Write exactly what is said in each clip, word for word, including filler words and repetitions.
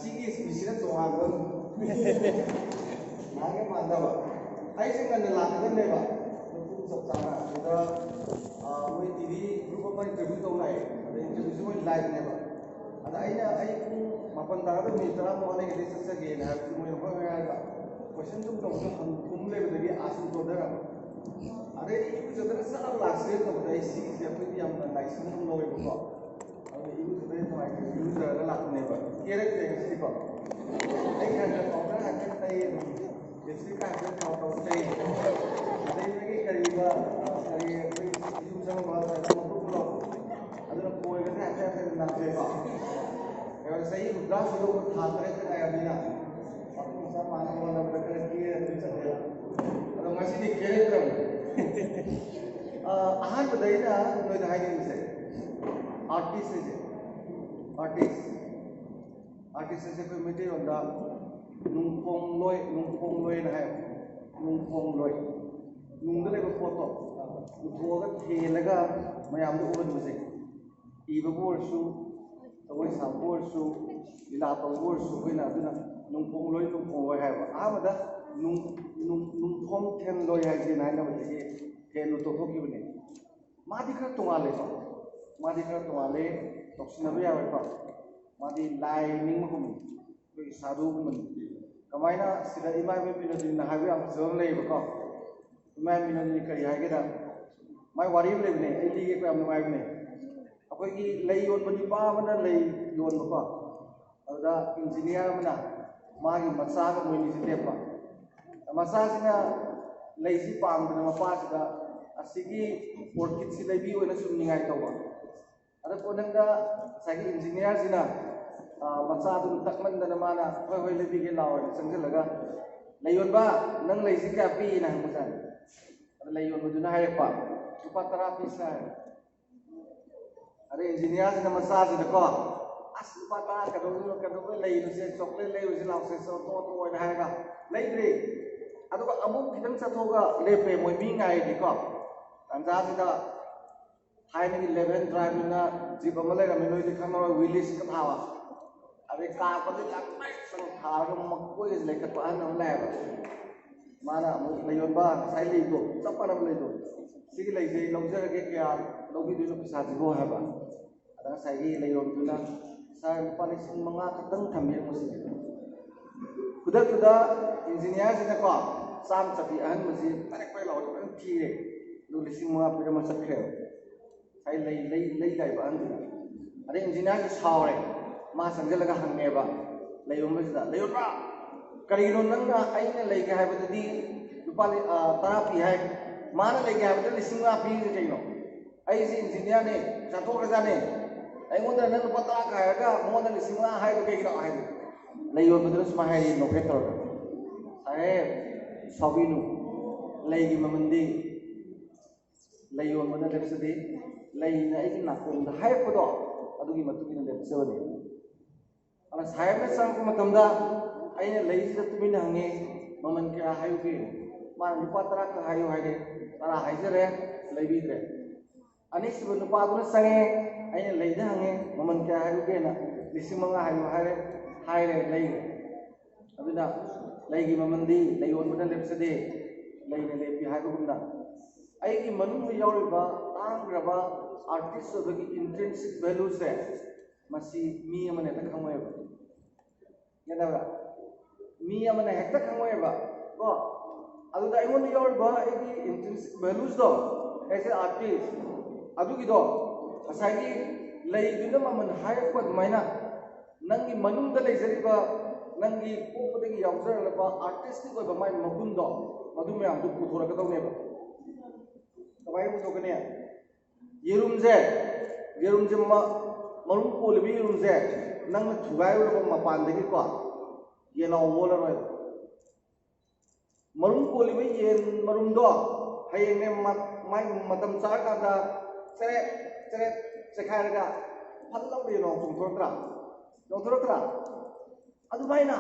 ꯁꯤꯒꯤ ꯁꯤꯁꯤꯅ ꯇꯣꯉꯥꯟꯕ ꯑꯃ꯫ ꯅꯍꯥꯟꯒ ꯃꯥꯟꯅꯗꯕ꯫ ꯑꯩꯁꯦ ꯉꯟꯅ ꯂꯥꯛꯀꯗꯕꯅꯦꯕ꯫ ꯑꯗꯣ ꯄꯨꯡ ꯆꯞ ꯆꯥꯅ ꯑꯗꯨꯗ, ꯑ, ꯃꯣꯏ ꯇꯤ ꯚꯤ group ꯑꯃ interview ꯇꯧ ꯂꯥꯛꯑꯦ꯫ ꯑꯗ interviewꯁꯦ ꯃꯣꯏ liveꯅꯦꯕ꯫ ꯑꯗ ꯑꯩꯅ ꯑꯩ ꯄꯨꯡ ꯃꯥꯄꯟ ꯇꯥꯒꯗꯕ minute ꯇꯔꯥ ꯃꯉꯥ ꯂꯩꯔꯤꯉꯩꯗꯩ ꯆꯠꯆꯒꯦꯅ ꯍꯥꯏꯕꯗꯨ ꯃꯣꯏꯅ ꯍꯣꯏ ꯍꯣꯏ ꯍꯥꯏꯔꯒ question ꯁꯨꯝ ꯇꯧꯕꯗ ꯍꯪ-, ꯈꯨꯝ ꯂꯩꯕꯗꯒꯤ ꯑꯥ ꯁꯨꯝ ꯆꯣꯟꯊꯔꯕ꯫ ꯑꯗꯩꯗꯤ ꯏꯔꯨꯖꯗꯅ ꯁꯠ ꯂꯥꯎ ꯂꯥꯛꯁꯤꯔ ꯇꯧꯕꯗ ꯑꯩ ꯁꯤꯒꯤꯁꯦ ꯑꯩꯈꯣꯏꯗꯤ ꯌꯥꯝꯅ ꯂꯥꯏꯁꯟ ꯑꯃ ꯂꯧꯋꯦꯕꯀꯣ꯫ ꯑꯗꯨ ꯏꯔꯨꯖꯗꯅ ꯅꯨꯡꯉꯥꯏꯇꯦ, ꯏꯔꯨꯖꯔꯒ ꯂꯥꯛꯄꯅꯦꯕ꯫ ꯀꯦꯔꯛꯇ꯭ꯔꯦ ꯉꯁꯤꯗꯤꯀꯣ꯫ ꯑꯩ ꯈꯔ ꯈꯔ powder ꯍꯥꯏꯐꯦꯠ ꯇꯩ ꯑꯗꯨꯝ꯫ Lipstick ꯀꯥꯏꯗ ꯊꯥꯎ ꯇꯧ ꯇꯩ꯫ ꯑꯗꯩ ꯅꯣꯏꯒꯤ ꯀꯔꯤꯕ, ꯑ, ꯀꯔꯤ ꯑꯩꯈꯣꯏ ꯌꯨꯝ ꯆꯪꯕ ꯀꯩꯅꯣ ꯃꯀꯨꯞ ꯄꯨꯂꯞ꯫ ꯑꯗꯨꯅ ꯀꯣꯏꯒꯁꯦ ꯍꯥꯏꯐꯦꯠ ꯍꯥꯏꯐꯦꯠ ꯅꯥꯟꯊꯣꯛꯑꯦꯀꯣ꯫ ꯀꯩꯅꯣ ꯆꯍꯤ ꯍꯨꯝꯗ꯭ꯔꯥ ꯁꯨꯗꯧꯕ ꯊꯥ ꯇꯔꯦꯠꯇ ꯉꯥꯏꯔꯕꯅꯤꯅ ꯄꯥꯈꯪ ꯃꯆꯥ ꯃꯥꯟꯅꯕ ꯍꯣꯠꯅꯕꯗ ꯈꯔ ꯀꯦꯔ ꯑꯗꯨꯝ ꯆꯠꯂꯦ꯫ ꯑꯗꯣ ꯉꯁꯤꯗꯤ ꯀꯦꯔꯛꯇ꯭ꯔꯕꯅꯤ꯫ ꯑ, ꯑꯍꯥꯟꯕꯗ ꯑꯩꯅ ꯅꯣꯏꯗ ꯍꯥꯏꯅꯤꯡꯕꯁꯦ, artist ꯍꯥꯏꯁꯦ, artist꯫ Artist ꯍꯥꯏꯁꯦ ꯑꯩꯈꯣꯏ ꯃꯩꯇꯩꯂꯣꯟꯗ ꯅꯨꯡꯈꯣꯡꯂꯣꯏ, ꯅꯨꯡꯈꯣꯡꯂꯣꯏꯅ ꯍꯥꯏ꯫ ꯅꯨꯡꯈꯣꯡꯂꯣꯏ꯫ ꯅꯨꯡꯗ ꯂꯩꯕ ꯄꯣꯠꯇꯣ ꯄꯨꯊꯣꯛꯑꯒ ꯊꯦꯜꯂꯒ ꯃꯌꯥꯝꯗ ꯎꯍꯟꯕꯁꯦ꯫ ꯏꯕꯕꯨ ꯑꯣꯏꯔꯁꯨ, ꯖꯒꯣꯏ ꯁꯥꯕꯕꯨ ꯑꯣꯏꯔꯁꯨ, ꯂꯤꯂꯥ ꯇꯧꯕꯕꯨ ꯑꯣꯏꯔꯁꯨ, ꯑꯩꯈꯣꯏꯅ ꯑꯗꯨꯅ ꯅꯨꯡꯈꯣꯡꯂꯣꯏ, ꯅꯨꯡꯈꯣꯡꯂꯣꯏ ꯍꯥꯏꯕ꯫ ꯑꯍꯥꯟꯕꯗ ꯅꯨꯡ-, ꯅꯨꯡ-, ꯅꯨꯡꯈꯣꯡ ꯊꯦꯟꯂꯣꯏ ꯍꯥꯏꯁꯦꯅ ꯍꯥꯏꯅꯕꯗꯒꯤ ꯊꯦꯟꯂꯣꯏ ꯇꯧꯊꯣꯛꯈꯤꯕꯅꯦ꯫ ꯃꯥꯗꯤ ꯈꯔ ꯇꯣꯉꯥꯜꯂꯦꯀꯣ꯫ ꯃꯥꯗꯤ ꯈꯔ ꯇꯣꯉꯥꯜꯂꯦ, ꯇꯧꯁꯤꯟꯅꯕ ꯌꯥꯔꯣꯏꯀꯣ꯫ ꯃꯥꯗꯤ ꯂꯥꯏ ꯅꯤꯡꯕꯒꯨꯝꯕꯅꯤ, ꯑꯩꯈꯣꯏꯒꯤ ꯁꯥꯗꯨꯒꯨꯝꯕꯅꯤ꯫ ꯀꯃꯥꯏꯅ ꯁꯤꯗ ꯏꯃꯥ ꯏꯕꯦꯟ ꯕꯤꯅꯣꯗꯤꯅꯤꯅ ꯍꯥꯏꯕ ꯌꯥꯝ ꯐꯖꯕ ꯑꯃ ꯂꯩꯌꯦꯕꯀꯣ꯫ ꯏꯃꯥ ꯏꯕꯦꯟ ꯕꯤꯅꯣꯗꯤꯅꯤ ꯀꯔꯤ ꯍꯥꯏꯒꯦꯗ, ꯃꯥꯏ ꯋꯥꯔꯤ ꯑꯃ ꯂꯩꯕꯅꯦ, ꯑꯩ ꯂꯤꯒꯦꯀꯣ, ꯌꯥꯝ ꯅꯨꯡꯉꯥꯏꯕꯅꯦ꯫ ꯑꯩꯈꯣꯏꯒꯤ ꯂꯩ ꯌꯣꯟꯕ ꯅꯨꯄꯥ ꯑꯃꯅ ꯂꯩ ꯌꯣꯟꯕꯀꯣ, ꯑꯗꯨꯗ engineer ꯑꯃꯅ ꯃꯥꯒꯤ ꯃꯆꯥꯒ ꯃꯣꯏꯅꯤꯁꯦ ꯂꯦꯞꯄ꯫ ꯃꯆꯥꯁꯤꯅ ꯂꯩꯁꯤ ꯄꯥꯝꯗꯅ ꯃꯄꯥꯁꯤꯗ ꯑꯁꯤꯒꯤ orchidꯁꯤ ꯂꯩꯕꯤꯌꯨꯅ ꯁꯨꯝ ꯅꯤꯡꯉꯥꯏ ꯇꯧꯕ꯫ ꯑꯗ ꯀꯣꯟꯅꯪꯗ ꯉꯁꯥꯏꯒꯤ engineerꯁꯤꯅ, ꯑ, ꯃꯆꯥꯗꯨꯅ ꯇꯛꯃꯟꯗꯅ ꯃꯥꯅ "ꯍꯣꯏ, ꯍꯣꯏ, ꯂꯩꯕꯤꯒꯦ, ꯂꯥꯛꯑꯣꯅ" ꯆꯪꯁꯤꯜꯂꯒ, "ꯂꯩ ꯌꯣꯟꯕ, ꯅꯪ ꯂꯩꯁꯤ ꯀꯌꯥ ꯄꯤꯅ?" ꯍꯪꯕꯖꯥꯠꯅꯤ꯫ ꯑꯗ ꯂꯩ ꯌꯣꯟꯕꯗꯨꯅ ꯍꯥꯏꯔꯛꯄ, "ꯂꯨꯄꯥ ꯇꯔꯥ ꯄꯤ ꯁꯥꯔ꯫" ꯑꯗ engineerꯁꯤꯅ ꯃꯆꯥꯁꯤꯗꯀꯣ, "ꯑꯁ, ꯂꯨꯄꯥ ꯇꯔꯥ ꯀꯩꯗꯧꯗꯣꯏꯅꯣ, ꯀꯩꯗꯧꯕꯩ ꯂꯩꯔꯨꯁꯦ, chocolate ꯂꯩꯔꯨꯁꯦ, ꯂꯥꯎꯁꯦ, ꯆꯣ, ꯇꯣ, ꯇꯣ" ꯍꯥꯏꯅ ꯍꯥꯏꯔꯒ ꯂꯩꯗ꯭ꯔꯤ꯫ ꯑꯗꯨꯒ ꯑꯃꯨꯛ ꯈꯤꯇꯪ ꯆꯠꯊꯣꯛꯑꯒ ꯂꯦꯞꯄꯦ, ꯃꯣꯏ ꯃꯤ ꯉꯥꯏꯔꯤꯀꯣ꯫ ꯇꯥꯟꯖꯥꯁꯤꯗ ꯊꯥꯏꯅꯒꯤ eleven tribeꯅ jeep ꯑꯃ ꯂꯩꯔꯝꯃꯤ, ꯅꯣꯏꯗꯤ ꯈꯪꯉꯔꯣꯏ, Willysꯀ ꯊꯥꯕ꯫ ꯑꯗꯩ ꯀꯥ ꯀꯣꯟꯁꯦ ꯂꯥꯡ ꯄ꯭ꯔꯦꯛ ꯄ꯭ꯔꯦꯛ ꯊꯥꯔꯒ ꯃꯀꯣꯏꯒꯁꯦ ꯂꯩꯈꯠꯄ ꯑꯍꯟ ꯑꯃ ꯂꯥꯛꯑꯦꯕ꯫ ꯃꯥꯅ ꯑꯃꯨꯛ, "ꯂꯩꯌꯣꯟꯕ, ꯉꯁꯥꯏ ꯂꯩꯗꯣ, ꯆꯞ ꯃꯥꯟꯅꯕ ꯂꯩꯗꯣ, ꯁꯤꯒꯤ ꯂꯩꯁꯦ ꯑꯩ ꯂꯧꯖꯔꯒꯦ, ꯀꯌꯥ ꯂꯧꯕꯤꯗꯣꯏꯅꯣ ꯄꯩꯁꯥꯁꯤꯕꯣ?" ꯍꯥꯏꯕ꯫ ꯑꯗ ꯉꯁꯥꯏꯒꯤ ꯂꯩꯌꯣꯟꯕꯗꯨꯅ, "ꯁꯥꯔ, ꯂꯨꯄꯥ ꯂꯤꯁꯤꯡ ꯃꯉꯥ ꯈꯛꯇꯪ ꯊꯝꯕꯤꯔꯝꯃꯣ ꯁꯤꯗꯤ"꯫ ꯈꯨꯗꯛꯇꯨꯗ ꯏꯟꯖꯤꯅꯤꯌꯥꯔꯁꯤꯅꯀꯣ ꯆꯥꯝ ꯆꯠꯄꯤ ꯑꯍꯟꯕꯁꯤ ꯄꯔꯦꯛ ꯄꯔꯦꯛ ꯂꯥꯎꯔꯒ ꯐꯖꯅ ꯊꯤꯔꯦ꯫ ꯑꯗꯨ ꯂꯤꯁꯤꯡ ꯃꯉꯥ ꯄꯤꯔꯝꯃ ꯆꯠꯈ꯭ꯔꯦꯕ꯫ ꯉꯁꯥꯏ ꯂꯩ, ꯂꯩ, ꯂꯩ ꯂꯥꯛꯏꯕ ꯑꯍꯟꯗꯨꯅ꯫ ꯑꯗꯩ ꯏꯟꯖꯤꯅꯤꯌꯥꯔꯁꯦ ꯁꯥꯎꯔꯦ꯫ ꯃꯥ ꯆꯪꯁꯤꯜꯂꯒ ꯍꯪꯉꯦꯕ ꯂꯩꯌꯣꯟꯕꯁꯤꯗ, "ꯂꯩꯌꯣꯟꯕ, ꯀꯔꯤꯒꯤꯅꯣ ꯅꯪꯅ ꯑꯩꯅ ꯂꯩꯒꯦ ꯍꯥꯏꯕꯗꯗꯤ ꯂꯨꯄꯥ ꯂꯤ-, ꯑ, ꯇꯔꯥ ꯄꯤ ꯍꯥꯏ, ꯃꯥꯅ ꯂꯩꯒꯦ ꯍꯥꯏꯕꯗ ꯂꯤꯁꯤꯡ ꯃꯉꯥ ꯄꯤꯔꯤꯁꯦ ꯀꯩꯅꯣ? ꯑꯩꯁꯦ ꯏꯟꯖꯤꯅꯤꯌꯥꯔꯅꯦ, ꯄꯩꯁꯥ ꯊꯣꯛꯈ꯭ꯔꯖꯥꯠꯅꯦ꯫ ꯑꯩꯉꯣꯟꯗ ꯅꯪ ꯂꯨꯄꯥ ꯇꯔꯥ ꯈꯛ ꯍꯥꯏꯔꯒ ꯃꯉꯣꯟꯗ ꯂꯤꯁꯤꯡ ꯃꯉꯥ ꯍꯥꯏꯗꯣ ꯀꯩꯒꯤꯅꯣ?" ꯍꯥꯏꯗꯤ ꯂꯩꯌꯣꯟꯕꯗꯨꯅ ꯁꯨꯃꯥꯏꯅ ꯍꯥꯏꯔꯤ ꯅꯣꯛꯐꯦꯠ ꯇꯧꯔꯒ, "ꯁꯥꯍꯦꯕ, ꯁꯥꯎꯕꯤꯅꯨ, ꯂꯩꯒꯤ ꯃꯃꯜꯗꯤ ꯂꯩ ꯌꯣꯟꯕꯅ ꯂꯦꯞꯆꯗꯦ, ꯂꯩꯅ ꯑꯩꯒꯤ ꯅꯥꯀꯣꯡꯗ ꯍꯥꯏꯔꯛꯄꯗꯣ ꯑꯗꯨꯒꯤ ꯃꯇꯨꯡ ꯏꯟꯅ ꯂꯦꯞꯆꯕꯅꯤ"꯫ ꯑꯗꯨꯅ ꯁꯥꯍꯦꯕꯅ ꯆꯪꯉꯛꯄ ꯃꯇꯝꯗ ꯑꯩꯅ ꯂꯩꯁꯤꯗ ꯇꯨꯃꯤꯟꯅ ꯍꯪꯉꯤ, "ꯃꯃꯜ ꯀꯌꯥ ꯍꯥꯏꯌꯨꯒꯦ?" ꯃꯥꯅ, "ꯂꯨꯄꯥ ꯇꯔꯥ ꯈꯛ ꯍꯥꯏꯌꯨ" ꯍꯥꯏꯔꯦ꯫ ꯇꯔꯥ ꯍꯥꯏꯖꯔꯦ, ꯂꯩꯕꯤꯗ꯭ꯔꯦ꯫ ꯑꯅꯤꯁꯨꯕ ꯅꯨꯄꯥꯗꯨꯅ ꯆꯪꯉꯦ, ꯑꯩꯅ ꯂꯩꯗ ꯍꯪꯉꯦ, "ꯃꯃꯜ ꯀꯌꯥ ꯍꯥꯏꯌꯨꯒꯦꯅ?" "ꯂꯤꯁꯤꯡ ꯃꯉꯥ ꯍꯥꯏꯌꯨ" ꯍꯥꯏꯔꯦ, ꯍꯥꯏꯔꯦ, ꯂꯩꯔꯦ꯫ ꯑꯗꯨꯅ ꯂꯩꯒꯤ ꯃꯃꯜꯗꯤ ꯂꯩ ꯌꯣꯟꯕꯅ ꯂꯦꯞꯆꯗꯦ, ꯂꯩꯅ ꯂꯦꯞꯄꯤ ꯍꯥꯏꯕꯒꯨꯝꯅ ꯑꯩꯒꯤ ꯃꯅꯨꯡꯗ ꯌꯥꯎꯔꯤꯕ ꯇꯥꯡꯈ꯭ꯔꯕ ꯑꯥꯔꯇꯤꯁ ꯑꯣꯏꯕꯒꯤ ꯏꯟꯇ꯭ꯔꯤꯟꯁꯤꯛ ꯚꯦꯂꯨꯁꯦ ꯃꯁꯤ ꯃꯤ ꯑꯃꯅ ꯍꯦꯛꯇ ꯈꯪꯉꯣꯏꯕ꯫ ꯒ꯭ꯌꯥꯟ ꯇꯥꯕ꯭ꯔꯥ? ꯃꯤ ꯑꯃꯅ ꯍꯦꯛꯇ ꯈꯪꯉꯣꯏꯕ꯫ ꯀꯣ? ꯑꯗꯨꯗ ꯑꯩꯉꯣꯟꯗ ꯌꯥꯎꯔꯤꯕ ꯑꯩꯒꯤ ꯏꯟꯇ꯭ꯔꯤꯟꯁꯤꯛ ꯚꯦꯂꯨꯁꯇꯣ, ꯑꯦꯁ ꯑꯦ ꯑꯥꯔꯇꯤꯁ, ꯑꯗꯨꯒꯤꯗꯣ ꯉꯁꯥꯏꯒꯤ ꯂꯩꯗꯨꯅ ꯃꯃꯜ ꯍꯥꯏꯔꯛꯄ ꯑꯗꯨꯃꯥꯏꯅ ꯅꯪꯒꯤ ꯃꯅꯨꯡꯗ ꯂꯩꯖꯔꯤꯕ, ꯅꯪꯒꯤ ꯄꯣꯛꯄꯗꯒꯤ ꯌꯥꯎꯖꯔꯛꯂꯕ ꯑꯥꯔꯇꯤꯁꯇꯤꯛ ꯑꯣꯏꯕ ꯃꯥꯏ ꯃꯒꯨꯟꯗꯣ, ꯃꯗꯨ ꯃꯌꯥꯝꯗꯨ ꯄꯨꯊꯣꯔꯛꯀꯗꯧꯅꯦꯕ꯫ ꯀꯃꯥꯏꯅ ꯄꯨꯊꯣꯛꯀꯅꯤ? ꯌꯦꯔꯨꯝꯁꯦ, ꯌꯦꯔꯨꯝꯁꯦ ꯃ-, ꯃꯔꯨꯝ ꯀꯣꯜꯂꯤꯕ ꯌꯦꯔꯨꯝꯁꯦ ꯅꯪꯅ ꯊꯨꯒꯥꯏꯔꯨꯔꯕ ꯃꯄꯥꯟꯗꯒꯤꯀꯣ, ꯌꯦꯅꯥꯎ ꯑꯣꯜꯂꯔꯣꯏꯕ꯫ ꯃꯔꯨꯝ ꯀꯣꯜꯂꯤꯕ ꯌꯦꯟ ꯃꯔꯨꯝꯗꯣ ꯍꯌꯦꯡꯅꯦ ꯃ-, ꯃꯥꯏ ꯃꯇꯝ ꯆꯥꯔꯀꯥꯟꯗ ꯆꯦꯔꯦꯠ ꯆꯦꯔꯦꯠ ꯆꯦꯈꯥꯏꯔꯒ ꯐꯠ ꯂꯥꯎꯅ ꯌꯦꯅꯥꯎ ꯆꯣꯡꯊꯣꯔꯛꯇ꯭ꯔꯥ? ꯆꯣꯡꯊꯣꯔꯛꯇ꯭ꯔꯥ? ꯑꯗꯨꯃꯥꯏꯅ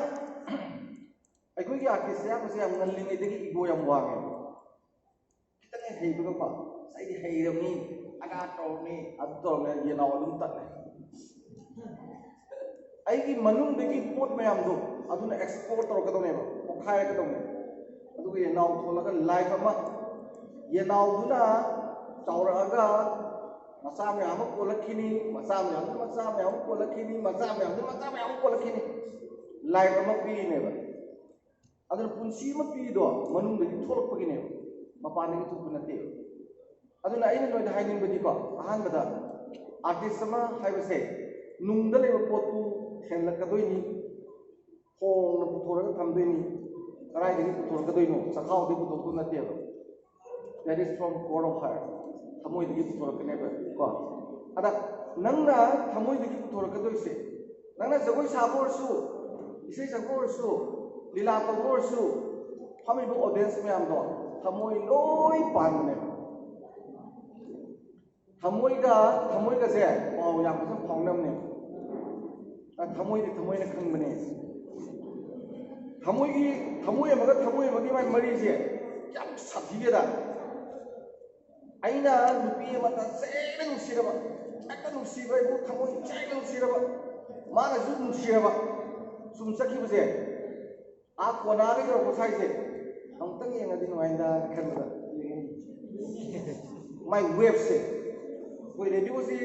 ꯑꯩꯈꯣꯏꯒꯤ ꯑꯥꯔꯇꯤꯁ ꯑꯌꯥꯝꯕꯁꯦ ꯌꯥꯝ ꯉꯜꯂꯤꯉꯩꯗꯒꯤ ꯏꯒꯣ ꯌꯥꯝ ꯋꯥꯡꯉꯦ꯫ ꯈꯤꯇꯪ ꯍꯦꯛ ꯍꯩꯕꯒꯀꯣ, "ꯑꯁ, ꯑꯩꯗꯤ ꯍꯩꯔꯕꯅꯤ, ꯑꯗꯥ ꯇꯧꯔꯕꯅꯤ, ꯑꯗꯨ ꯇꯧꯔꯕꯅꯤ", ꯌꯦꯅꯥꯎ ꯑꯗꯨꯝ ꯇꯠꯂꯦ꯫ ꯑꯩꯒꯤ ꯃꯅꯨꯡꯗꯒꯤ ꯄꯣꯠ ꯃꯌꯥꯝꯗꯣ ꯑꯗꯨꯅ ꯑꯦꯛꯁꯄ꯭ꯂꯣꯔ ꯇꯧꯔꯛꯀꯗꯧꯅꯦꯕ, ꯄꯣꯛꯈꯥꯏꯔꯛꯀꯗꯧꯅꯦꯕ꯫ ꯑꯗꯨꯒ ꯌꯦꯅꯥꯎ ꯊꯣꯛꯂꯒ ꯂꯥꯏꯐ ꯑꯃ, ꯌꯦꯅꯥꯎꯗꯨꯅ ꯆꯥꯎꯔꯛꯑꯒ ꯃꯆꯥ ꯃꯌꯥꯝ ꯑꯃ ꯄꯣꯛꯂꯛꯈꯤꯅꯤ, ꯃꯆꯥ ꯃꯌꯥꯝꯗꯨ ꯃꯆꯥ ꯃꯌꯥꯝ ꯑꯃ ꯄꯣꯛꯂꯛꯈꯤꯅꯤ, ꯃꯆꯥ ꯃꯌꯥꯝꯗꯨ ꯃꯆꯥ ꯃꯌꯥꯝ ꯑꯃ ꯄꯣꯛꯂꯛꯈꯤꯅꯤ꯫ ꯂꯥꯏꯐ ꯑꯃ ꯄꯤꯔꯤꯅꯦꯕ꯫ ꯑꯗꯨꯅ ꯄꯨꯟꯁꯤ ꯑꯃ ꯄꯤꯔꯤꯗꯣ ꯃꯅꯨꯡꯗꯒꯤ ꯊꯣꯛꯂꯛꯄꯒꯤꯅꯦꯕ, ꯃꯄꯥꯟꯗꯒꯤ ꯊꯣꯛꯄ ꯅꯠꯇꯦꯕ꯫ ꯑꯗꯨꯅ ꯑꯩꯅ ꯅꯣꯏꯗ ꯍꯥꯏꯅꯤꯡꯕꯗꯤꯀꯣ, ꯑꯍꯥꯟꯕꯗ ꯑꯥꯔꯇꯤꯁ ꯑꯃ ꯍꯥꯏꯕꯁꯦ ꯅꯨꯡꯗ ꯂꯩꯕ ꯄꯣꯠꯇꯨ ꯍꯦꯜꯂꯛꯀꯗꯣꯏꯅꯤ, ꯍꯣꯡꯅ ꯄꯨꯊꯣꯔꯒ ꯊꯝꯗꯣꯏꯅꯤ꯫ ꯀꯗꯥꯏꯗꯒꯤ ꯄꯨꯊꯣꯔꯛꯀꯗꯣꯏꯅꯣ? ꯆꯈꯥꯎꯗꯒꯤ ꯄꯨꯊꯣꯔꯛꯇꯧ ꯅꯠꯇꯦꯕ꯫ That is from core of heart. ꯊꯃꯣꯏꯗꯒꯤ ꯄꯨꯊꯣꯔꯛꯀꯅꯦꯕ ꯀꯣ꯫ ꯑꯗ ꯅꯪꯅ ꯊꯃꯣꯏꯗꯒꯤ ꯄꯨꯊꯣꯔꯛꯀꯗꯣꯏꯁꯦ, ꯅꯪꯅ ꯖꯒꯣꯏ ꯁꯥꯕ ꯑꯣꯏꯔꯁꯨ, ꯏꯁꯩ ꯁꯛꯄ ꯑꯣꯏꯔꯁꯨ, ꯂꯤꯂꯥ ꯇꯧꯕ ꯑꯣꯏꯔꯁꯨ, ꯐꯝꯃꯤꯕ ꯑꯣꯗꯤꯌꯦꯟꯁ ꯃꯌꯥꯝꯗꯣ ꯊꯃꯣꯏ ꯂꯣꯏ ꯄꯥꯟꯕꯅꯦꯕ꯫ ꯊꯃꯣꯏꯒ ꯊꯃꯣꯏꯒꯁꯦ ꯄꯥꯎ ꯌꯥꯝ ꯐꯖꯅ ꯐꯥꯎꯅꯕꯅꯦꯕ꯫ ꯑ, ꯊꯃꯣꯏꯗꯤ ꯊꯃꯣꯏꯅ ꯈꯪꯕꯅꯦ꯫ ꯊꯃꯣꯏꯒꯤ, ꯊꯃꯣꯏ ꯑꯃꯒ ꯊꯃꯣꯏ ꯑꯃꯒꯤ ꯃꯥꯏ ꯃꯔꯤꯁꯦ ꯌꯥꯝ ꯁꯥꯊꯤꯒꯦꯗ꯫ ꯑꯩꯅ ꯅꯨꯄꯤ ꯑꯃ ꯇꯁꯦꯡꯅ ꯅꯨꯡꯁꯤꯔꯕ, ꯍꯦꯛꯇ ꯅꯨꯡꯁꯤꯕ ꯍꯥꯏꯕꯨ ꯊꯃꯣꯏ ꯁꯦꯡꯅ ꯅꯨꯡꯁꯤꯔꯕ, ꯃꯥꯅꯁꯨ ꯅꯨꯡꯁꯤꯔꯕ, ꯁꯨꯝ ꯆꯠꯈꯤꯕꯁꯦ, ꯑꯥ ꯀꯣꯅꯥꯒ ꯌꯧꯔꯛꯄ ꯁ꯭ꯋꯥꯏꯁꯦ ꯑꯃꯨꯛꯇꯪ ꯌꯦꯡꯉꯗꯤ ꯅꯨꯡꯉꯥꯏꯅ ꯈꯟꯕꯗ ꯌꯦꯡꯉꯤ꯫ ꯃꯥꯏ ꯋꯦꯞꯁꯦ ꯑꯩꯈꯣꯏ ꯔꯦꯗꯤꯑꯣꯁꯤ,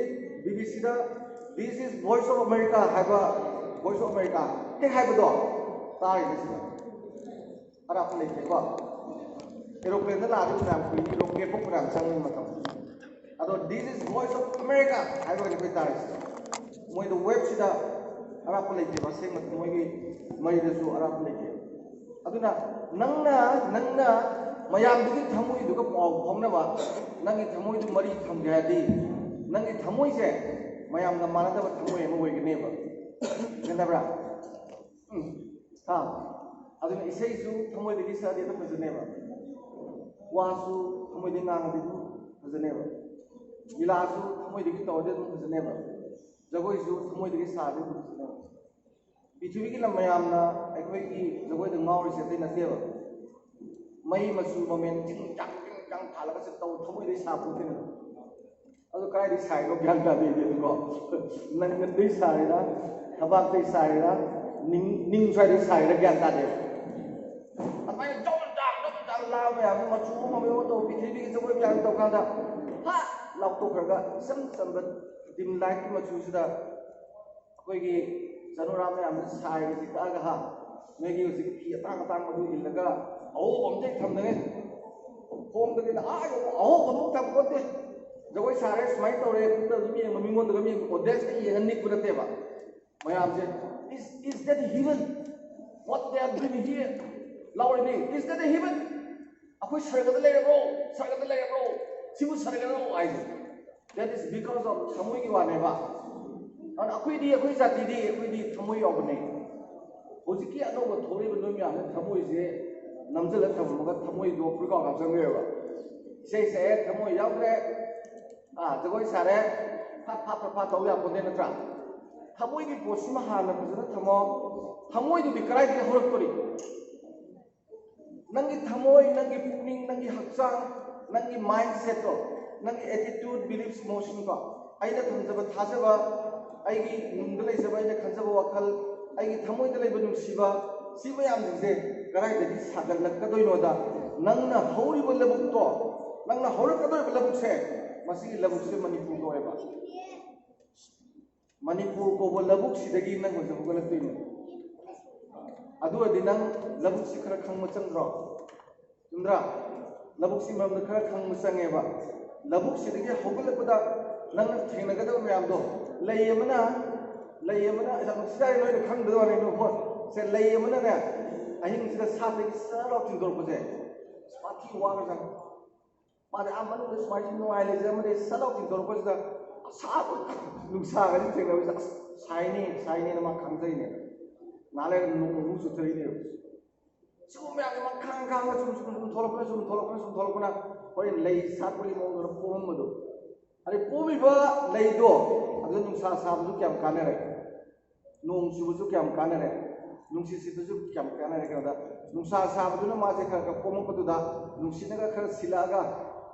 ꯕꯤ ꯕꯤ ꯁꯤꯗ "This is Voice of America" ꯍꯥꯏꯕ, "Voice of America" ꯍꯦꯛ ꯍꯥꯏꯕꯗꯣ ꯇꯥꯔꯤꯅꯦ ꯁꯤꯗ꯫ ꯑꯔꯥꯞꯄ ꯂꯩꯇꯦꯀꯣ꯫ ꯑꯦꯔꯣꯄ꯭ꯂꯦꯟꯗ ꯂꯥꯛꯑꯗꯤ ꯐꯅꯌꯥꯝ ꯀꯨꯏꯅꯤ, ꯔꯣꯀꯦꯠ ꯐꯥꯎ ꯐꯅꯌꯥꯝ ꯆꯪꯉꯤ ꯃꯇꯝ꯫ ꯑꯗꯣ "This is Voice of America" ꯍꯥꯏꯕꯒꯅꯤ ꯑꯩꯈꯣꯏ ꯇꯥꯔꯤꯁꯦ꯫ ꯃꯣꯏꯗ ꯋꯦꯞꯁꯤꯗ ꯑꯔꯥꯞꯄ ꯂꯩꯇꯦꯕ, ꯑꯁꯦꯡꯕ ꯊꯃꯣꯏꯒꯤ ꯃꯔꯤꯗꯁꯨ ꯑꯔꯥꯞꯄ ꯂꯩꯇꯦ꯫ ꯑꯗꯨꯅ ꯅꯪꯅ, ꯅꯪꯅ ꯃꯌꯥꯝꯗꯨꯒꯤ ꯊꯃꯣꯏꯗꯨꯒ ꯄꯥꯎ ꯐꯥꯎꯅꯕ, ꯅꯪꯒꯤ ꯊꯃꯣꯏꯗꯨ ꯃꯔꯤ ꯊꯝꯒꯦ ꯍꯥꯏꯔꯗꯤ, ꯅꯪꯒꯤ ꯊꯃꯣꯏꯁꯦ ꯃꯌꯥꯝꯒ ꯃꯥꯟꯅꯗꯕ ꯊꯃꯣꯏ ꯑꯃ ꯑꯣꯏꯒꯅꯦꯕ꯫ ꯈꯦꯠꯅꯕ꯭ꯔꯥ? ꯎꯝ꯫ ꯍꯥ? ꯑꯗꯨꯅ ꯏꯁꯩꯁꯨ ꯊꯃꯣꯏꯗꯒꯤ ꯁꯛꯑꯗꯤ ꯑꯗꯨꯝ ꯐꯖꯅꯦꯕ꯫ ꯋꯥꯁꯨ ꯊꯃꯣꯏꯗꯒꯤ ꯉꯥꯡꯉꯗꯤ ꯑꯗꯨꯝ ꯐꯖꯅꯦꯕ꯫ ꯂꯤꯂꯥꯁꯨ ꯊꯃꯣꯏꯗꯒꯤ ꯇꯧꯔꯗꯤ ꯑꯗꯨꯝ ꯐꯖꯅꯦꯕ꯫ ꯖꯒꯣꯏꯁꯨ ꯊꯃꯣꯏꯗꯒꯤ ꯁꯥꯔꯗꯤ ꯑꯗꯨꯝ ꯐꯖꯅꯦꯕ꯫ ꯄ꯭ꯔꯤꯊꯤꯕꯤꯒꯤ ꯂꯝ ꯃꯌꯥꯝꯅ ꯑꯩꯈꯣꯏꯒꯤ ꯖꯒꯣꯏꯗ ꯉꯥꯎꯔꯤꯁꯦ ꯑꯇꯩ ꯅꯠꯇꯦꯕ꯫ ꯃꯩ ꯃꯆꯨ ꯃꯃꯦꯟ ꯆꯤꯡ ꯆꯥꯡ ꯆꯤꯡ ꯆꯥꯡ ꯊꯥꯜꯂꯒ ꯆꯠꯇꯧ ꯊꯃꯣꯏꯗꯒꯤ ꯁꯥꯄꯣꯠꯇꯦꯅꯦ꯫ ꯑꯗꯨ ꯀꯗꯥꯏꯗꯒꯤ ꯁꯥꯏꯅꯣ ꯒ꯭ꯌꯥꯟ ꯇꯥꯗꯦ ꯑꯩꯗꯤ꯫ ꯑꯗꯨꯀꯣ, ꯅꯪ ꯅꯪꯗꯒꯤ ꯁꯥꯔꯤꯔꯥ? ꯊꯕꯥꯛꯇꯩ ꯁꯥꯏꯔꯤꯔꯥ, ꯅꯤꯡ ꯅꯤꯡ ꯁ꯭ꯋꯥꯏꯗꯩ ꯁꯥꯏꯔꯤꯔꯥ ꯒ꯭ꯌꯥꯟ ꯇꯥꯗꯦꯕ꯫ ꯑꯗꯨꯃꯥꯏꯅ ꯖꯣꯝ ꯖꯥꯝ ꯖꯣꯝ ꯖꯥꯝ ꯂꯥꯛꯑ ꯃꯌꯥꯝꯁꯦ ꯃꯆꯨ ꯑꯃ ꯃꯑꯣꯡ ꯇꯧ, ꯄ꯭ꯔꯤꯊꯤꯕꯤꯒꯤ ꯖꯒꯣꯏ ꯃꯌꯥꯝ ꯇꯧ ꯀꯥꯟꯗ ꯍꯥ ꯂꯥꯎꯊꯣꯛꯈ꯭ꯔꯒ ꯏꯆꯝ ꯆꯝꯕ ꯗꯤꯝ ꯂꯥꯏꯠꯀꯤ ꯃꯆꯨꯁꯤꯗ ꯑꯩꯈꯣꯏꯒꯤ ꯆꯅꯨꯔꯥ ꯃꯌꯥꯝꯁꯦ ꯁꯥꯏꯕꯁꯤ ꯀꯛꯑꯒ ꯍꯥ ꯅꯣꯏꯒꯤ ꯍꯧꯖꯤꯛ ꯐꯤ ꯑꯇꯥꯡ ꯑꯇꯥꯡꯕꯗꯨ ꯏꯜꯂꯒ ꯑꯍꯧꯕ ꯑꯝꯇ ꯊꯝꯗꯉꯩ ꯈꯣꯡꯗꯒꯤꯅ ꯑꯥ ꯌꯧꯕ ꯑꯍꯧꯕ ꯑꯃꯨꯛ ꯊꯝꯄꯣꯠꯇꯦ꯫ ꯖꯒꯣꯏ ꯁꯥꯔꯦ ꯁꯨꯃꯥꯏꯅ ꯇꯧꯔꯦ ꯈꯨꯠꯇ ꯑꯗꯨꯝ ꯌꯦꯡꯕ ꯃꯤꯉꯣꯟꯗꯒ ꯃꯤ ꯑꯣꯗꯤꯌꯦꯟꯁꯀ ꯌꯦꯡꯍꯟꯅꯤꯡꯕ ꯅꯠꯇꯦꯕ꯫ ꯃꯌꯥꯝꯁꯦ is is that heaven? What they are doing here? ꯂꯥꯎꯔꯤꯅꯤ, is that heaven? ꯑꯩꯈꯣꯏ ꯁꯔꯒꯗ ꯂꯩꯔꯕ꯭ꯔꯣ? ꯁꯔꯒꯗ ꯂꯩꯔꯕ꯭ꯔꯣ? ꯁꯤꯕꯨ ꯁꯔꯒꯗꯔꯣ ꯍꯥꯏꯁꯦ꯫ That is because of ꯊꯃꯣꯏꯒꯤ ꯋꯥꯅꯦꯕ꯫ ꯑꯗꯨꯅ ꯑꯩꯈꯣꯏꯗꯤ ꯑꯩꯈꯣꯏ ꯖꯥꯇꯤꯗꯤ ꯑꯩꯈꯣꯏꯗꯤ ꯊꯃꯣꯏ ꯌꯥꯎꯕꯅꯦ꯫ ꯍꯧꯖꯤꯛꯀꯤ ꯑꯅꯧꯕ ꯊꯣꯛꯂꯤꯕ ꯅꯣꯏ ꯃꯌꯥꯝꯅ ꯊꯃꯣꯏꯁꯦ ꯅꯝꯁꯤꯜꯂ ꯊꯝꯃꯒ ꯊꯃꯣꯏꯗꯣ ꯐꯨꯔꯤꯀꯥꯎ ꯍꯥꯞꯆꯟꯈ꯭ꯔꯦꯕ꯫ ꯏꯁꯩ ꯁꯛꯑꯦ ꯊꯃꯣꯏ ꯌꯥꯎꯗ꯭ꯔꯦ꯫ ꯑꯥ ꯖꯒꯣꯏ ꯁꯥꯔꯦ꯫ ꯐꯠ ꯐꯠ ꯐꯠ ꯐꯠ ꯇꯧ ꯌꯥꯄꯣꯟꯇꯦ ꯅꯠꯇ꯭ꯔꯥ? ꯊꯃꯣꯏꯒꯤ ꯄꯣꯠꯁꯤꯃ ꯍꯥꯟꯅ ꯐꯖꯅ ꯊꯝꯃꯣ꯫ ꯊꯃꯣꯏꯗꯨꯗꯤ ꯀꯗꯥꯏꯗꯒꯤ ꯍꯧꯔꯛꯇꯣꯔꯤ? ꯅꯪꯒꯤ ꯊꯃꯣꯏ, ꯅꯪꯒꯤ ꯄꯨꯛꯅꯤꯡ, ꯅꯪꯒꯤ ꯍꯛꯆꯥꯡ, ꯅꯪꯒꯤ ꯃꯥꯏꯟꯁꯦꯠꯇꯣ, ꯅꯪꯒꯤ ꯑꯦꯇꯤꯇ꯭ꯌꯨꯠ, ꯕꯤꯂꯤꯐ, ꯏꯃꯣꯁꯟꯀꯣ, ꯑꯩꯅ ꯊꯝꯖꯕ ꯊꯥꯖꯕ, ꯑꯩꯒꯤ ꯅꯨꯡꯗ ꯂꯩꯖꯕ ꯑꯩꯅ ꯈꯟꯖꯕ ꯋꯥꯈꯜ, ꯑꯩꯒꯤ ꯊꯃꯣꯏꯗ ꯂꯩꯕ ꯅꯨꯡꯁꯤꯕ, ꯁꯤ ꯃꯌꯥꯝꯁꯤꯡꯁꯦ ꯀꯗꯥꯏꯗꯒꯤ ꯁꯥꯒꯠꯂꯛꯀꯗꯣꯏꯅꯣꯗ, ꯅꯪꯅ ꯍꯧꯔꯤꯕ ꯂꯧꯕꯨꯛꯇꯣ, ꯅꯪꯅ ꯍꯧꯔꯛꯀꯗꯧꯔꯤꯕ ꯂꯧꯕꯨꯛꯁꯦ, ꯃꯁꯤꯒꯤ ꯂꯧꯕꯨꯛꯁꯦ ꯃꯅꯤꯄꯨꯔ ꯀꯧꯋꯦꯕ꯫ ꯃꯅꯤꯄꯨꯔ ꯀꯧꯕ ꯂꯧꯕꯨꯛꯁꯤꯗꯒꯤ ꯅꯪ ꯍꯧꯖꯤꯛ ꯍꯧꯒꯠꯂꯛꯇꯣꯏꯅꯦ꯫ ꯑꯗꯨ ꯑꯣꯏꯔꯗꯤ ꯅꯪ ꯂꯧꯕꯨꯛꯁꯤ ꯈꯔ ꯈꯪꯕ ꯆꯪꯗ꯭ꯔꯣ? ꯆꯨꯝꯗ꯭ꯔꯥ? ꯂꯧꯕꯨꯛꯁꯤ ꯃꯔꯝꯗ ꯈꯔ ꯈꯪꯕ ꯆꯪꯉꯦꯕ꯫ ꯂꯧꯕꯨꯛꯁꯤꯗꯒꯤ ꯍꯧꯒꯠꯂꯛꯄꯗ ꯅꯪꯅ ꯊꯦꯡꯅꯒꯗꯕ ꯃꯌꯥꯝꯗꯣ, ꯂꯩ ꯑꯃꯅ, ꯂꯩ ꯑꯃꯅ, ꯌꯥꯝ ꯅꯨꯡꯁꯤꯖꯥꯠꯅꯤ ꯅꯣꯏꯅ ꯈꯪꯗꯕ ꯋꯥꯅꯤ, ꯅꯣꯏ ꯍꯣꯏ꯫ ꯁꯦ, ꯂꯩ ꯑꯃꯅꯅꯦ, ꯑꯍꯤꯡꯁꯤꯗ ꯁꯥꯠꯇꯒꯤ ꯁꯠ ꯂꯥꯎ ꯆꯤꯡꯊꯣꯔꯛꯄꯁꯦ, ꯑꯁ, ꯄꯥꯊꯤ ꯋꯥꯈ꯭ꯔꯖꯥꯠꯅꯤ꯫ ꯃꯥꯗꯤ ꯑꯥ ꯃꯅꯨꯡꯗ ꯁꯨꯃꯥꯏꯅ ꯅꯨꯡꯉꯥꯏ ꯂꯩꯖꯔꯝꯕꯗꯤ ꯁꯠ ꯂꯥꯎ ꯆꯤꯡꯊꯣꯔꯛꯄꯁꯤꯗ ꯑꯁꯥꯕ ꯅꯨꯡꯁꯥꯒꯗꯤ ꯊꯦꯡꯅꯕꯁꯤꯗ, "ꯑꯁ, ꯁꯥꯏꯅꯦ, ꯁꯥꯏꯅꯦꯅ" ꯃꯥ ꯈꯪꯖꯩꯅꯦ꯫ ꯉꯥꯏꯍꯥꯛ ꯂꯩꯔꯒ ꯅꯣꯡ ꯑꯃꯨꯛ ꯆꯨꯊꯔꯛꯏꯅꯦꯕ꯫ ꯁꯤꯒꯨꯝꯕ ꯃꯌꯥꯝꯁꯦ ꯃꯥ ꯈꯥꯡ ꯈꯥꯡꯉ ꯁꯨꯝ, ꯁꯨꯝ, ꯁꯨꯝ ꯊꯣꯛꯂꯛꯄꯅ, ꯁꯨꯝ ꯊꯣꯛꯂꯛꯄꯅ, ꯁꯨꯝ ꯊꯣꯛꯂꯛꯄꯅ, ꯍꯣꯔꯦꯟ ꯂꯩ ꯁꯥꯠꯄꯒꯤ ꯃꯑꯣꯡꯗ ꯄꯣꯝꯃꯝꯕꯗꯣ꯫ ꯑꯗꯩ ꯄꯣꯝꯃꯤꯕ ꯂꯩꯗꯣ ꯑꯗꯨꯗ ꯅꯨꯡꯁꯥ ꯁꯥꯕꯁꯨ ꯀꯌꯥꯝ ꯀꯥꯟꯅꯔꯦ? ꯅꯣꯡ ꯆꯨꯕꯁꯨ ꯀꯌꯥꯝ ꯀꯥꯟꯅꯔꯦ? ꯅꯨꯡꯁꯤꯠ ꯁꯤꯠꯄꯁꯨ ꯀꯌꯥꯝ ꯀꯥꯟꯅꯔꯦ? ꯀꯩꯅꯣꯗ ꯅꯨꯡꯁꯥ ꯁꯥꯕꯗꯨꯅ ꯃꯥꯁꯦ ꯈꯔ ꯈꯔ ꯄꯣꯝꯃꯛꯄꯗꯨꯗ ꯅꯨꯡꯁꯤꯠꯅꯒ ꯈꯔ ꯁꯤꯜꯂꯛꯑꯒ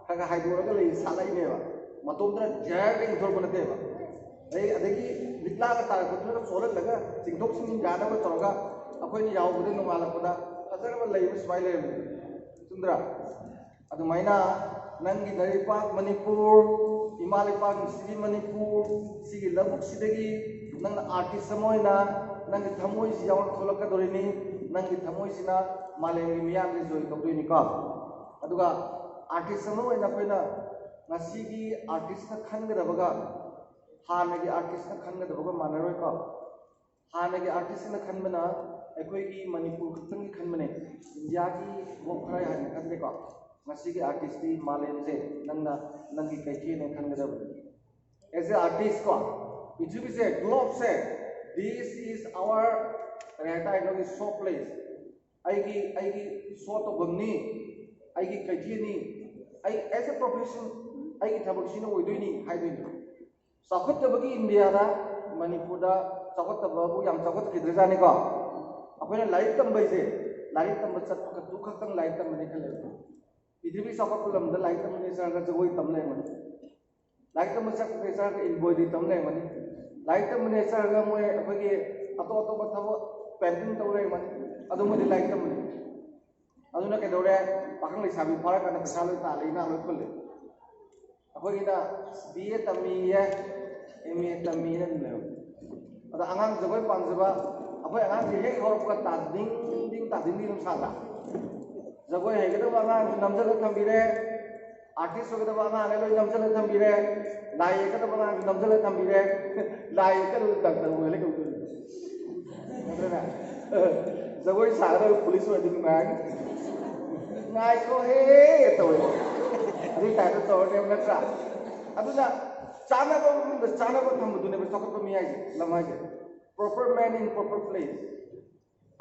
ꯈꯔ ꯈꯔ ꯍꯥꯏꯗꯣꯔꯒ ꯂꯩ ꯁꯥꯠꯂꯛꯏꯅꯦꯕ꯫ ꯃꯇꯣꯝꯇꯅ ꯖꯔ ꯏꯪꯊꯣꯔꯛꯄ ꯅꯠꯇꯦꯕ꯫ ꯑꯗꯩ ꯑꯗꯒꯤ ꯂꯤꯛꯂꯥꯒ ꯇꯥꯔꯛꯄꯗꯨꯅꯒ ꯆꯣꯜꯍꯜꯂꯒ ꯆꯤꯡꯊꯣꯛ ꯆꯤꯡꯁꯤꯟ ꯌꯥꯅꯕ ꯇꯧꯔꯒ ꯑꯩꯈꯣꯏꯅ ꯌꯥꯎꯕꯗ ꯅꯣꯡꯉꯥꯜꯂꯛꯄꯗ ꯐꯖꯔꯕ ꯂꯩ ꯑꯃ ꯁꯨꯃꯥꯏꯅ ꯂꯩꯔꯝꯃꯦ꯫ ꯆꯨꯝꯗ꯭ꯔꯥ? ꯑꯗꯨꯃꯥꯏꯅ ꯅꯪꯒꯤ ꯂꯩꯄꯥꯛ ꯃꯅꯤꯄꯨꯔ, ꯏꯃꯥ ꯂꯩꯄꯥꯛ ꯅꯨꯡꯁꯤꯕꯤ ꯃꯅꯤꯄꯨꯔ, ꯁꯤꯒꯤ ꯂꯧꯕꯨꯛꯁꯤꯗꯒꯤ ꯅꯪꯅ ꯑꯥꯔꯇꯤꯁ ꯑꯃ ꯑꯣꯏꯅ ꯅꯪꯒꯤ ꯊꯃꯣꯏꯁꯤ ꯌꯥꯎꯅ ꯊꯣꯛꯂꯛꯀꯗꯧꯔꯤꯅꯤ꯫ ꯅꯪꯒꯤ ꯊꯃꯣꯏꯁꯤꯅ ꯃꯥꯂꯦꯝꯒꯤ ꯃꯤꯌꯥꯝꯁꯦ ꯖꯣꯏ ꯇꯧꯗꯣꯏꯅꯤꯀꯣ꯫ ꯑꯗꯨꯒ ꯑꯥꯔꯇꯤꯁ ꯑꯃ ꯑꯣꯏꯅ ꯑꯩꯈꯣꯏꯅ ꯉꯁꯤꯒꯤ ꯑꯥꯔꯇꯤꯁꯅ ꯈꯟꯒꯗꯕꯒ ꯍꯥꯟꯅꯒꯤ ꯑꯥꯔꯇꯤꯁꯅ ꯈꯟꯒꯗꯕꯒ ꯃꯥꯟꯅꯔꯣꯏꯀꯣ꯫ ꯍꯥꯟꯅꯒꯤ ꯑꯥꯔꯇꯤꯁꯁꯤꯡꯅ ꯈꯟꯕꯅ ꯑꯩꯈꯣꯏꯒꯤ ꯃꯅꯤꯄꯨꯔ ꯈꯛꯇꯪꯒꯤ ꯈꯟꯕꯅꯦ, ꯏꯟꯗꯤꯌꯥꯒꯤ ꯄꯣꯞ ꯈꯔ ꯍꯥꯏꯅ ꯈꯟꯗꯦꯀꯣ꯫ ꯉꯁꯤꯒꯤ ꯑꯥꯔꯇꯤꯁꯇꯤ ꯃꯥꯂꯦꯝꯁꯦ ꯅꯪꯅ ꯅꯪꯒꯤ ꯀꯩꯊꯦꯜꯅꯦ ꯈꯟꯒꯗꯕꯅꯤ꯫ As a artist ꯀꯣ, ꯄ꯭ꯔꯤꯊꯤꯕꯤꯁꯦ, ꯒ꯭ꯂꯣꯞꯁꯦ, this is our, ꯀꯔꯤ ꯍꯥꯏꯇꯥꯔꯦ, ꯑꯩꯈꯣꯏꯒꯤ ꯁꯣ ꯄ꯭ꯂꯦꯁ, ꯑꯩꯒꯤ ꯑꯩꯒꯤ ꯁꯣ ꯇꯧꯐꯝꯅꯤ, ꯑꯩꯒꯤ ꯀꯩꯊꯦꯜꯅꯤ, ꯑꯩ as a profession ꯑꯩꯒꯤ ꯊꯕꯛꯁꯤꯅ ꯑꯣꯏꯗꯣꯏꯅꯤ ꯍꯥꯏꯗꯣꯏꯅꯤ꯫ ꯆꯥꯎꯈꯠꯇꯕꯒꯤ ꯏꯟꯗꯤꯌꯥꯗ, ꯃꯅꯤꯄꯨꯔꯗ ꯆꯥꯎꯈꯠꯇꯕꯕꯨ ꯌꯥꯝ ꯆꯥꯎꯈꯠꯈꯤꯗ꯭ꯔꯖꯥꯠꯅꯤꯀꯣ꯫ ꯑꯩꯈꯣꯏꯅ ꯂꯥꯏꯔꯤꯛ ꯇꯝꯕꯩꯁꯦ, ꯂꯥꯏꯔꯤꯛ ꯇꯝꯕ ꯆꯠꯄ ꯈꯛꯇꯨ ꯈꯛꯇꯪ ꯂꯥꯏꯔꯤꯛ ꯇꯝꯕꯅꯤ ꯈꯜꯂꯦꯕ꯫ ꯄ꯭ꯔꯤꯊꯤꯕꯤ ꯆꯥꯎꯈꯠꯄ ꯂꯝꯗ ꯂꯥꯏꯔꯤꯛ ꯇꯝꯕꯅꯦ ꯆꯠꯂꯒ ꯖꯒꯣꯏ ꯇꯝ ꯂꯩꯔꯝꯒꯅꯤ꯫ ꯂꯥꯏꯔꯤꯛ ꯇꯝꯕ ꯆꯠꯄꯅꯦ ꯆꯠꯂꯒ embroidery ꯇꯝ ꯂꯩꯔꯝꯒꯅꯤ꯫ ꯂꯥꯏꯔꯤꯛ ꯇꯝꯕꯅꯦ ꯆꯠꯂꯒ ꯃꯣꯏ ꯑꯩꯈꯣꯏꯒꯤ ꯑꯇꯣꯞ ꯑꯇꯣꯞꯄ ꯊꯕꯛ painting ꯇꯧ ꯂꯩꯔꯝꯒꯅꯤ꯫ ꯑꯗꯨ ꯃꯣꯏꯗꯤ ꯂꯥꯏꯔꯤꯛ ꯇꯝꯕꯅꯤ꯫ ꯑꯗꯨꯅ ꯀꯩꯗꯧꯔꯦ? ꯄꯥꯈꯪ ꯂꯩꯁꯥꯕꯤ ꯐꯥꯔꯀꯥꯟꯗ ꯄꯩꯁꯥ ꯂꯣꯏ ꯇꯥꯜꯂꯦ, ꯏꯅꯥ ꯂꯣꯏ ꯈꯨꯜꯂꯦ꯫ ꯑꯩꯈꯣꯏꯒꯤꯅ B A ꯇꯝꯃꯤꯌꯦ, M A ꯇꯝꯃꯤꯅ ꯑꯗꯨꯝ ꯂꯩꯍꯧꯔꯦ꯫ ꯑꯗꯣ ꯑꯉꯥꯡ ꯖꯒꯣꯏ ꯄꯥꯝꯖꯕ, ꯑꯩꯈꯣꯏ ꯑꯉꯥꯡꯁꯦ ꯍꯦꯛ ꯍꯧꯔꯛꯄꯒ ꯇꯥꯗꯤꯡ ꯗꯤꯡ ꯇꯥꯗꯤꯡ ꯗꯤꯡ ꯑꯗꯨꯝ ꯁꯥꯗ꯭ꯔꯥ? ꯖꯒꯣꯏ ꯍꯩꯒꯗꯕ ꯑꯉꯥꯡꯁꯨ ꯅꯝꯁꯤꯜꯂ ꯊꯝꯕꯤꯔꯦ, ꯑꯥꯔꯇꯤꯁ ꯑꯣꯏꯒꯗꯕ ꯑꯉꯥꯡꯅ ꯂꯣꯏ ꯅꯝꯁꯤꯜꯂ ꯊꯝꯕꯤꯔꯦ, ꯂꯥꯏ ꯌꯦꯛꯀꯗꯕ ꯑꯉꯥꯡꯁꯨ ꯅꯝꯁꯤꯜꯂ ꯊꯝꯕꯤꯔꯦ꯫ ꯂꯥꯏ ꯌꯦꯛꯀꯗꯕ ꯗꯥꯛꯇꯔ ꯑꯣꯏꯍꯜꯂꯦ ꯀꯩꯗꯧꯗꯣꯏꯅꯣ? ꯅꯠꯇ꯭ꯔꯅꯦ? ꯖꯒꯣꯏ ꯁꯥꯒꯗꯕ ꯄꯨꯂꯤꯁ ꯑꯣꯏꯔꯗꯤ ꯅꯨꯡꯉꯥꯏꯔꯅꯤ꯫ "ꯉꯥꯏꯈꯣꯍꯦ" ꯇꯧꯋꯦ꯫ ꯑꯗꯨꯒꯤ ꯇꯥꯏꯞꯇ ꯇꯧꯔꯅꯦꯕ, ꯅꯠꯇ꯭ꯔꯥ? ꯑꯗꯨꯅ ꯆꯥꯅꯕ ꯃꯐꯝꯗ ꯆꯥꯅꯕ ꯊꯝꯕꯗꯨꯅꯦꯕ ꯆꯥꯎꯈꯠꯄ ꯃꯤ ꯍꯥꯏꯁꯦ, ꯂꯝ ꯍꯥꯏꯁꯦ꯫ Proper man in proper place꯫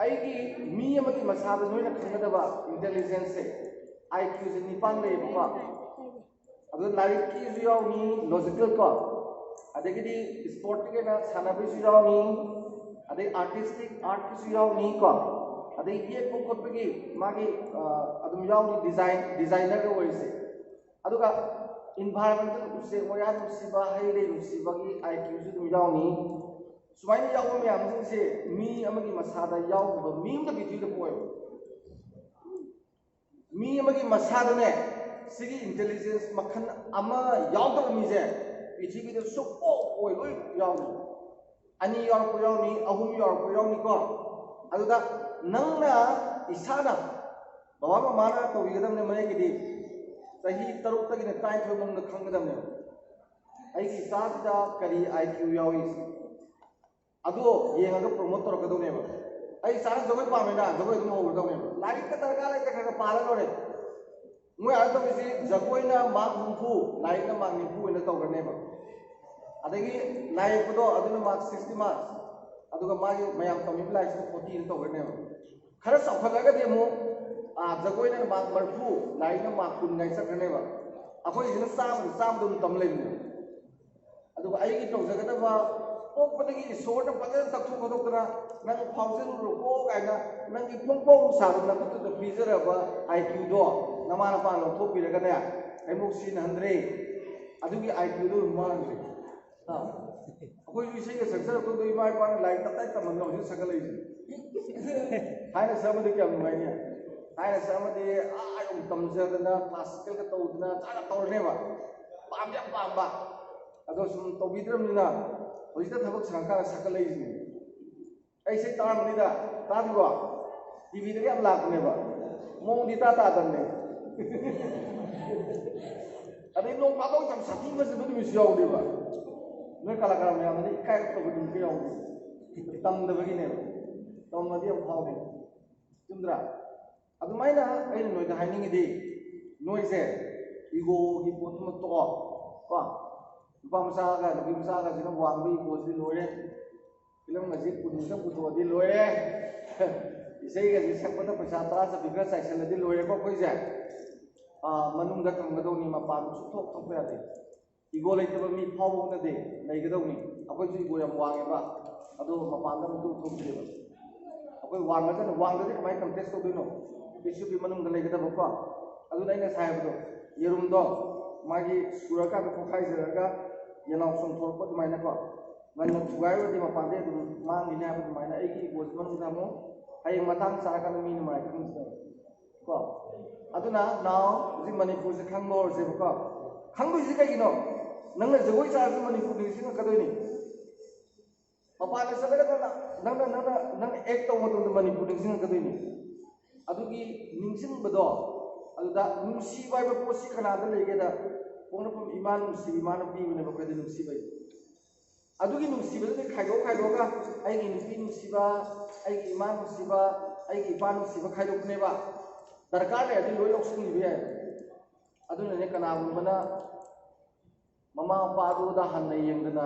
ꯑꯩꯒꯤ ꯃꯤ ꯑꯃꯒꯤ ꯃꯁꯥꯗ ꯅꯣꯏꯅ ꯈꯪꯒꯗꯕ intelligence ꯁꯦ, I Q ꯁꯦ ꯅꯤꯄꯥꯟ ꯂꯩꯌꯦꯕꯀꯣ꯫ ꯑꯗꯨ ꯂꯥꯏꯔꯤꯛꯀꯤꯁꯨ ꯌꯥꯎꯅꯤ, logical ꯀꯣ, ꯑꯗꯒꯤꯗꯤ sportꯀꯤ ꯑꯣꯏꯅ ꯁꯥꯟꯅꯕꯒꯤꯁꯨ ꯌꯥꯎꯅꯤ, ꯑꯗꯩ artistic artꯀꯤꯁꯨ ꯌꯥꯎꯅꯤ ꯀꯣ, ꯑꯗꯩ ꯌꯦꯛꯄ ꯈꯣꯠꯄꯒꯤ ꯃꯥꯒꯤ, ꯑ, ꯑꯗꯨꯝ ꯌꯥꯎꯅꯤ, design, designerꯒ ꯑꯣꯏꯔꯤꯁꯦ꯫ ꯑꯗꯨꯒ Environmental, ꯎꯆꯦꯛ ꯋꯥꯌꯥ ꯅꯨꯡꯁꯤꯕ, ꯍꯩ ꯂꯩ ꯅꯨꯡꯁꯤꯕꯒꯤ IQ ꯁꯨ ꯑꯗꯨꯝ ꯌꯥꯎꯅꯤ꯫ ꯁꯨꯃꯥꯏꯅ ꯌꯥꯎꯕ ꯃꯌꯥꯝꯁꯤꯡꯁꯦ ꯃꯤ ꯑꯃꯒꯤ ꯃꯁꯥꯗ ꯌꯥꯎꯗꯕ ꯃꯤ ꯑꯃꯇ ꯄ꯭ꯔꯤꯊꯤꯕꯤꯗ ꯄꯣꯛꯑꯣꯏꯕ꯫ ꯃꯤ ꯑꯃꯒꯤ ꯃꯁꯥꯗꯅꯦ ꯁꯤꯒꯤ intelligence ꯃꯈꯜ ꯑꯃ ꯌꯥꯎꯗꯕ ꯃꯤꯁꯦ ꯄ꯭ꯔꯤꯊꯤꯕꯤꯗ ꯁꯨꯛꯄꯣꯛ ꯄꯣꯛꯑꯣꯏ, ꯂꯣꯏ ꯌꯥꯎꯅꯤ꯫ ꯑꯅꯤ ꯌꯥꯎꯔꯛꯄ ꯌꯥꯎꯅꯤ, ꯑꯍꯨꯝ ꯌꯥꯎꯔꯛꯄ ꯌꯥꯎꯅꯤꯀꯣ꯫ ꯑꯗꯨꯗ ꯅꯪꯅ ꯏꯁꯥꯅ ꯕꯕꯥ ꯃꯃꯥꯅ ꯇꯧꯕꯤꯒꯗꯕꯅꯦ ꯃꯌꯦꯛꯀꯤꯗꯤ꯫ ꯆꯍꯤ ꯇꯔꯨꯛꯇꯒꯤꯅ ꯇꯔꯥꯅꯤꯊꯣꯏ ꯃꯅꯨꯡꯗ ꯈꯪꯒꯗꯕꯅꯦꯕ, ꯑꯩꯒꯤ ꯏꯆꯥꯁꯤꯗ ꯀꯔꯤ IQ ꯌꯥꯎꯏ꯫ ꯑꯗꯣ ꯌꯦꯡꯉꯒ promote ꯇꯧꯔꯛꯀꯗꯧꯅꯦꯕ꯫ ꯑꯩ ꯏꯆꯥꯅ ꯖꯒꯣꯏ ꯄꯥꯝꯃꯦꯅ ꯖꯒꯣꯏ ꯑꯗꯨꯝ ꯍꯧꯔꯗꯧꯅꯦꯕ꯫ ꯂꯥꯏꯔꯤꯛꯀ ꯗꯔꯀꯥꯔ ꯂꯩꯇꯦ, ꯈꯔ ꯈꯔ ꯄꯥꯜꯂ ꯂꯣꯏꯔꯦ꯫ ꯃꯣꯏ ꯑꯥꯗ ꯇꯧꯔꯤꯁꯤ ꯖꯒꯣꯏꯅ mark ꯍꯨꯝꯐꯨ, ꯂꯥꯏꯔꯤꯛꯅ mark ꯅꯤꯐꯨ ꯑꯣꯏꯅ ꯇꯧꯈ꯭ꯔꯅꯦꯕ꯫ ꯑꯗꯒꯤ ꯂꯥꯏ ꯌꯦꯛꯄꯗꯣ ꯑꯗꯨꯅ mark sixty mark, ꯑꯗꯨꯒ ꯃꯥꯒꯤ ꯃꯌꯥꯝ ꯇꯝꯃꯤꯕ ꯂꯥꯏꯔꯤꯛꯁꯤꯅ forty ꯇꯧꯈ꯭ꯔꯅꯦꯕ꯫ ꯈꯔ ꯆꯥꯎꯈꯠꯂꯒꯗꯤ ꯑꯃꯨꯛ, ꯑꯥ, ꯖꯒꯣꯏꯅ mark ꯃꯔꯤꯐꯨ, ꯂꯥꯏꯔꯤꯛꯅ mark ꯀꯨꯟ ꯀꯥꯏ ꯆꯠꯈ꯭ꯔꯅꯦꯕ꯫ ꯑꯩꯈꯣꯏꯁꯤꯅ ꯆꯥꯝꯃꯗ ꯆꯥꯝꯃꯗ ꯑꯗꯨꯝ ꯇꯝ ꯂꯩꯕꯅꯦꯕ꯫ ꯑꯗꯨꯒ ꯑꯩꯒꯤ ꯇꯧꯖꯒꯗꯕ, ꯄꯣꯛꯄꯗꯒꯤ ꯏꯁꯣꯔꯅ ꯐꯖꯅ ꯇꯛꯊꯣꯛ ꯈꯣꯠꯇꯣꯛꯇꯅ ꯅꯪ ꯐꯥꯎꯖꯔꯨꯔꯣꯀꯣ ꯀꯥꯏꯅ ꯅꯪꯒꯤ ꯐꯣꯡ ꯐꯣꯡ ꯁꯥꯕ ꯅꯈꯨꯠꯇꯨꯗ ꯄꯤꯖꯔꯕ IQ ꯗꯣ ꯅꯃꯥ ꯅꯄꯥꯅ ꯂꯧꯊꯣꯛꯄꯤꯔꯒꯅꯦ, ꯑꯩꯃꯨꯛ ꯁꯤꯖꯤꯟꯅꯍꯟꯗ꯭ꯔꯦ꯫ ꯑꯗꯨꯒꯤ IQ ꯗꯣ ꯑꯗꯨꯝ ꯃꯥꯡꯈ꯭ꯔꯦ꯫ ꯑꯥ꯫ ꯑꯩꯈꯣꯏꯁꯨ ꯏꯁꯩꯒ ꯁꯛꯆꯔꯛꯄꯗꯣ ꯏꯃꯥ ꯏꯄꯥꯅ ꯂꯥꯏꯔꯤꯛ ꯇꯞꯇꯥꯏ ꯇꯝꯍꯟꯕ ꯍꯧꯖꯤꯛ ꯁꯛꯀꯠꯂꯛꯏꯁꯦ꯫ ꯊꯥꯏꯅ ꯁꯛꯑꯝꯃꯗꯤ ꯀꯌꯥꯝ ꯅꯨꯡꯉꯥꯏꯅꯤ꯫ ꯊꯥꯏꯅ ꯁꯛꯑꯝꯃꯗꯤ ꯑꯥ ꯌꯧ ꯇꯝꯖꯗꯅ classical ꯒ ꯇꯧꯗꯅ ꯆꯥꯅ ꯇꯧꯔꯅꯦꯕ꯫ ꯄꯥꯝꯗꯤ ꯌꯥꯝ ꯄꯥꯝꯕ꯫ ꯑꯗꯣ ꯁꯨꯝ ꯇꯧꯕꯤꯗ꯭ꯔꯕꯅꯤꯅ ꯍꯧꯖꯤꯛꯇ ꯊꯕꯛ ꯁꯪꯉꯀꯥꯟꯗ ꯁꯛꯀꯠꯂꯛꯏꯁꯤꯅꯦ꯫ ꯑꯩ ꯏꯁꯩ ꯇꯥꯔꯝꯒꯅꯤꯗ, ꯇꯥꯗ꯭ꯔꯤꯕꯣ? TV ꯗꯒ ꯌꯥꯝ ꯂꯥꯛꯄꯅꯦꯕ꯫ ꯃꯑꯣꯡꯗꯤ ꯏꯇꯥ ꯇꯥꯗꯕꯅꯦ꯫ ꯑꯗꯩ ꯅꯣꯡ ꯐꯥꯗꯣꯛ ꯌꯥꯝ ꯁꯥꯊꯤ ꯐꯖꯕ ꯅꯨꯃꯤꯠꯁꯨ ꯌꯥꯎꯗꯦꯕ꯫ ꯅꯣꯏ ꯀꯂꯥꯀꯥꯔ ꯃꯌꯥꯝꯗꯨꯅ ꯏꯀꯥꯏꯔꯛꯇꯕ ꯅꯨꯃꯤꯠꯀ ꯌꯥꯎꯗꯦ꯫ ꯇꯝꯗꯕꯒꯤꯅꯦꯕ꯫ ꯇꯝꯃꯗꯤ ꯌꯥꯝ ꯐꯥꯎꯅꯤ꯫ ꯆꯨꯝꯗ꯭ꯔꯥ? ꯑꯗꯨꯃꯥꯏꯅ ꯑꯩꯅ ꯅꯣꯏꯗ ꯍꯥꯏꯅꯤꯡꯉꯤꯗꯤ, ꯅꯣꯏꯁꯦ ego ꯒꯤ ꯄꯣꯠꯇꯨꯃ ꯇꯣꯛꯑꯣ꯫ ꯀꯣ? ꯅꯨꯄꯥ ꯃꯆꯥꯒ ꯅꯨꯄꯤ ꯃꯆꯥꯒꯁꯤꯅ ꯋꯥꯡꯕ ego ꯁꯤꯗꯤ ꯂꯣꯏꯔꯦ꯫ Film ꯒꯁꯤ ꯀꯨꯟꯃꯨꯛꯇ ꯄꯨꯊꯣꯛꯑꯗꯤ ꯂꯣꯏꯔꯦ꯫ ꯏꯁꯩꯒꯁꯤ ꯁꯛꯄꯗ ꯄꯩꯁꯥ ꯇꯔꯥ ꯆꯠꯄꯤ ꯈꯔ ꯆꯥꯏꯁꯜꯂꯗꯤ ꯂꯣꯏꯔꯦꯀꯣ ꯑꯩꯈꯣꯏꯁꯦ꯫ ꯑꯥ, ꯃꯅꯨꯡꯗ ꯊꯝꯒꯗꯧꯅꯤ, ꯃꯄꯥꯟ ꯁꯨꯡꯊꯣꯛ ꯊꯣꯛꯄ ꯌꯥꯗꯦ꯫ Ego ꯂꯩꯇꯕ ꯃꯤ ꯐꯥꯎꯕ ꯍꯧꯅꯗꯦ, ꯂꯩꯒꯗꯧꯅꯤ꯫ ꯑꯩꯈꯣꯏꯁꯨ ego ꯌꯥꯝ ꯋꯥꯡꯉꯦꯕ, ꯑꯗꯣ ꯃꯄꯥꯟꯗ ꯑꯃꯨꯛꯇ ꯎꯠꯊꯣꯛꯇꯦꯕ꯫ ꯑꯩꯈꯣꯏ ꯋꯥꯡꯉꯒꯅ, ꯋꯥꯡꯗ꯭ꯔꯗꯤ ꯀꯃꯥꯏꯅ contest ꯇꯧꯗꯣꯏꯅꯣ? ꯏꯁꯨꯒꯤ ꯃꯅꯨꯡꯗ ꯂꯩꯒꯗꯕꯀꯣ꯫ ꯑꯗꯨꯅ ꯑꯩꯅ ꯉꯁꯥꯏ ꯍꯥꯏꯕꯗꯣ, ꯌꯦꯔꯨꯝꯗꯣ ꯃꯥꯒꯤ ꯁꯨꯔꯀꯥꯟꯗ ꯄꯣꯈꯥꯏꯖꯔꯒ ꯌꯦꯅꯥꯎ ꯆꯣꯡꯊꯣꯔꯛꯄ ꯑꯗꯨꯃꯥꯏꯅꯀꯣ, ꯉꯟꯅ ꯊꯨꯒꯥꯏꯔꯨꯔꯗꯤ ꯃꯄꯥꯟꯗꯩ ꯑꯗꯨꯝ ꯃꯥꯡꯈꯤꯅꯤ ꯍꯥꯏꯕ ꯑꯗꯨꯃꯥꯏꯅ ꯑꯩꯒꯤ ꯏꯒꯣꯁꯤ ꯃꯅꯨꯡꯗ ꯊꯝꯃꯣ꯫ ꯍꯌꯦꯡ ꯃꯇꯥꯡ ꯆꯥꯔꯀꯥꯟꯗ ꯃꯤ ꯅꯨꯡꯉꯥꯏ ꯈꯪꯁꯤꯗꯕ ꯀꯣ꯫ ꯑꯗꯨꯅ now ꯍꯧꯖꯤꯛ ꯃꯅꯤꯄꯨꯔꯁꯦ ꯈꯪꯕ ꯍꯧꯔꯁꯦꯕꯀꯣ꯫ ꯈꯪꯗꯣꯏꯁꯤ ꯀꯩꯒꯤꯅꯣ? ꯅꯪꯅ ꯖꯒꯣꯏ ꯁꯥꯔꯁꯨ ꯃꯅꯤꯄꯨꯔ ꯅꯤꯡꯁꯤꯡꯉꯛꯀꯗꯣꯏꯅꯤ꯫ ꯃꯄꯥꯟꯗ ꯆꯠꯂꯒ ꯅꯪꯅ ꯅꯪꯅ ꯅꯪꯅ ꯅꯪꯅ ꯑꯦꯛ ꯇꯧꯕ ꯃꯇꯝꯗ ꯃꯅꯤꯄꯨꯔ ꯅꯤꯡꯁꯤꯡꯉꯛꯀꯗꯣꯏꯅꯤ꯫ ꯑꯗꯨꯒꯤ ꯅꯤꯡꯁꯤꯡꯕꯗꯣ, ꯑꯗꯨꯗ ꯅꯨꯡꯁꯤꯕ ꯍꯥꯏꯕ ꯄꯣꯠꯁꯤ ꯀꯅꯥꯗ ꯂꯩꯒꯦꯗ, ꯄꯣꯛꯅꯐꯝ ꯏꯃꯥ ꯅꯨꯡꯁꯤꯕ ꯏꯃꯥꯅ ꯄꯤꯕꯅꯦꯕ ꯑꯩꯈꯣꯏꯗ ꯅꯨꯡꯁꯤꯕ ꯍꯥꯏꯁꯦ꯫ ꯑꯗꯨꯒꯤ ꯅꯨꯡꯁꯤꯕꯗꯨꯗꯤ ꯈꯥꯏꯗꯣꯛ ꯈꯥꯏꯗꯣꯛꯑꯒ ꯑꯩꯒꯤ ꯅꯨꯄꯤ ꯅꯨꯡꯁꯤꯕ, ꯑꯩꯒꯤ ꯏꯃꯥ ꯅꯨꯡꯁꯤꯕ, ꯑꯩꯒꯤ ꯏꯄꯥ ꯅꯨꯡꯁꯤꯕ ꯈꯥꯏꯗꯣꯛꯄꯅꯦꯕ꯫ ꯗꯔꯀꯥꯔ ꯂꯩꯔꯗꯤ ꯂꯣꯏ ꯂꯧꯁꯤꯟꯈꯤꯕ ꯌꯥꯏ꯫ ꯑꯗꯨꯅꯅꯦ ꯀꯅꯥꯒꯨꯝꯕꯅ ꯃꯃꯥ ꯃꯄꯥꯗꯨꯗ ꯍꯟꯅ ꯌꯦꯡꯗꯅ